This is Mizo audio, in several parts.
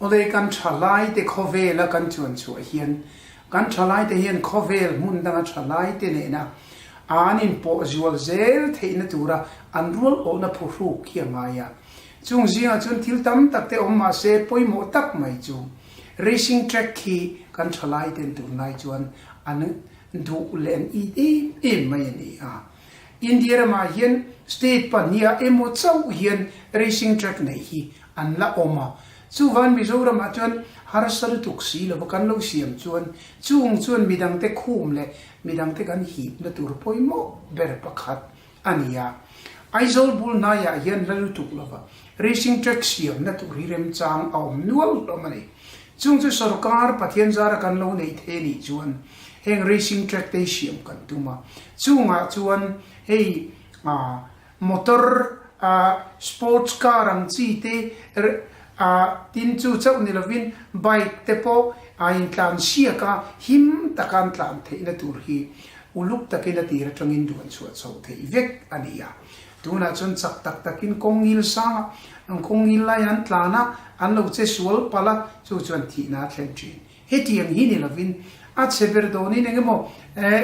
Awle kan thalaite khawvela kan chuan chhuah hian kan thalaite hian khawvel hmun danga thalaite nena an inpawh zual zel theihna tura an rual awhna phuhruk hi a ngai a. Chung zingah chuan thil tam tak te awm mahse pawimawh tak mai chu racing track hi kan thalaiten tunlai chuan an duh leh an it em em mai a ni a. India ramah hian state pahniha emaw chauh hian racing track neih hi an la awm a, chuvan Mizoramah chuan harsa lutuk si lova kan lo siam chuan chung chuan midangte khum leh midangte kan hipna tur pawimawh ber pakhat a ni a. Aizawl bul hnaiah hian la lutuk lova racing track siamna tur hi remchang a awm nual hlawm a ni. Chung chu sorkar Pathian zara kan lo nei thei a nih chuan heng racing track te hi siam kan tum a, chungah chuan hei motor sports car ang chi te tin chu chauh ni lovin bike te pawh a intlan siak a, him taka an tlan theihna tur hi uluk takin a tir atangin duan chhuah chhoh theih vek a ni a. Tunah chuan chak tak takin kawng ngil sangah an kawng ngil lai an tlan a, an lo che sual palh a, chu chuan thihna a thlen thin. Hetiang hi ni lovin a chhe ber dawnin eng emaw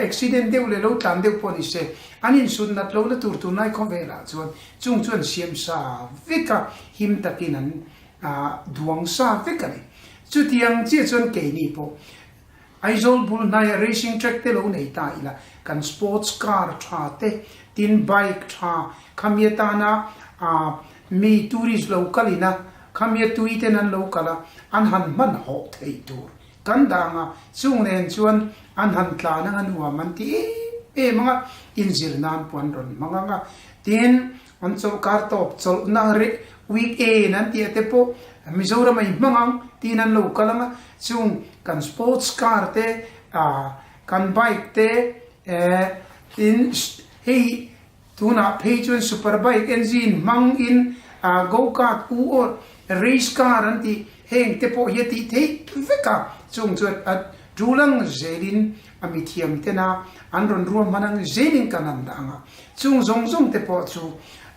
accident deuh leh lo tlan deuh pawh ni se, an insut nat lohna tur tunlai khawvelah chuan chung chuan siam sa vek a, him takin an duang sa vek a ni. Chutiang chiah chuan keini pawh Aizawl bul hnaia racing track te lo nei ta ila, kan sports car tha te, tin bike tha, khami atana mi tourist lo kal ina, khami tui ten an lo kal a, an han hman hawh theih tur kan dah ang a, chung nen chuan an han tlan ang a nuam an ti em em ang a, inzir nan pawh an rawn hmang ang a, tin An chawlhkar tawp chawlhna reh week end an tih te pawh Mizoram a inhmang ang tiin an lo kal ang a, chung kan sports car te kan bike te tin hei tunah phei chuan super bike engine hmang in go kart u aw race car an tih heng te pawh hi a tih theih vek a, chung chuan a tul ang zelin a mithiam tena an rawn ruahman ang zelin kan han dah ang a. Chung zawng zawng te pawh chu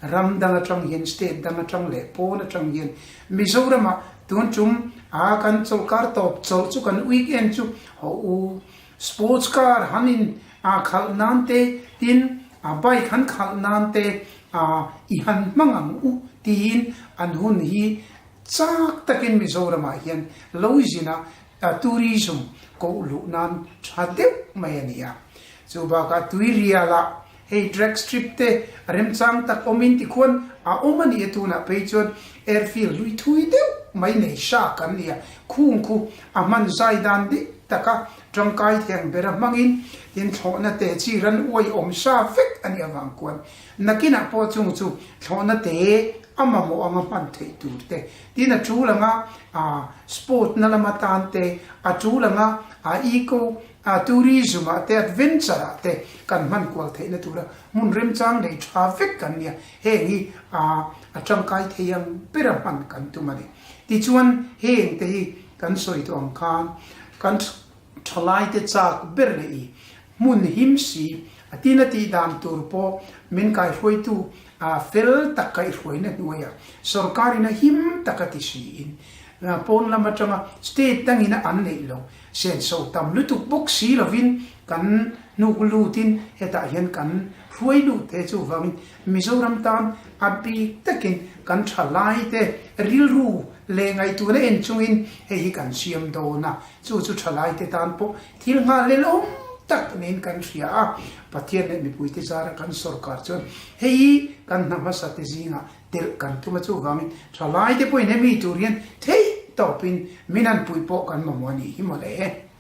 ram dang atang hian, state dang atang leh pawn atang hian Mizoramah tun tum a kan chawlhkar tawp chawlh chu kan weekend chu haw u sports car han in a khalh nan te tin a bike han khalh nan te a i han hmang ang u tiin an hun hi chak takin Mizoramah hian lo zin a tourism koh luh nan tha deuh mai a ni a. Chu bakah tuirialah hei drag strip te a remchang tak awmin tikhuan a awm a ni a, tunah phei chuan airfield hlui thui deuh mai nei hra kan ni a, khung khu a hman zai dan dik taka tangkai theng bera hmangin tin thlawhna te chi ran uai awm sa vek a nih avang kuan nakinah pawh chung chu thlawhna te a mamawh anga hman theih tur te tin a tul anga sport na lama tan te a tul anga eco A tourism ah te adventure ah te kan hman kual theihna tura hmun remchang nei tha vek kan nia, heng hi a tangkai thei ang bera hman kan tum a ni. Tichuan heng te hi kan sawi tawh ang khan kan thalai te chak ber leh i hmun him si a tina tih dan tur pawh min kaihruaitu fel tak kaihruaina hnuaiah sorkarin a him taka ti siin pawn lam atanga state dangin a an neih lo Senso tam lutuk bawk si lovin kan hnuk lutin hetah hian kan hruai lut te chuvangin Mizoram tan a bik takin kan tha lai te rilru leh ngaihtuahna en chungin hei hi kan siam dawn a, chu chu tha lai te tan pawh thil nghal lel awm tak niin kan hria a, Pathian leh mipuite zara kan sorkar chuan hei hi kan hna hmasa te zingah Telh kan tum a chuvangin thalai te pawhin hemi tur hian theih tawpin min han puih pawh kan mamawh a nih hi mawle.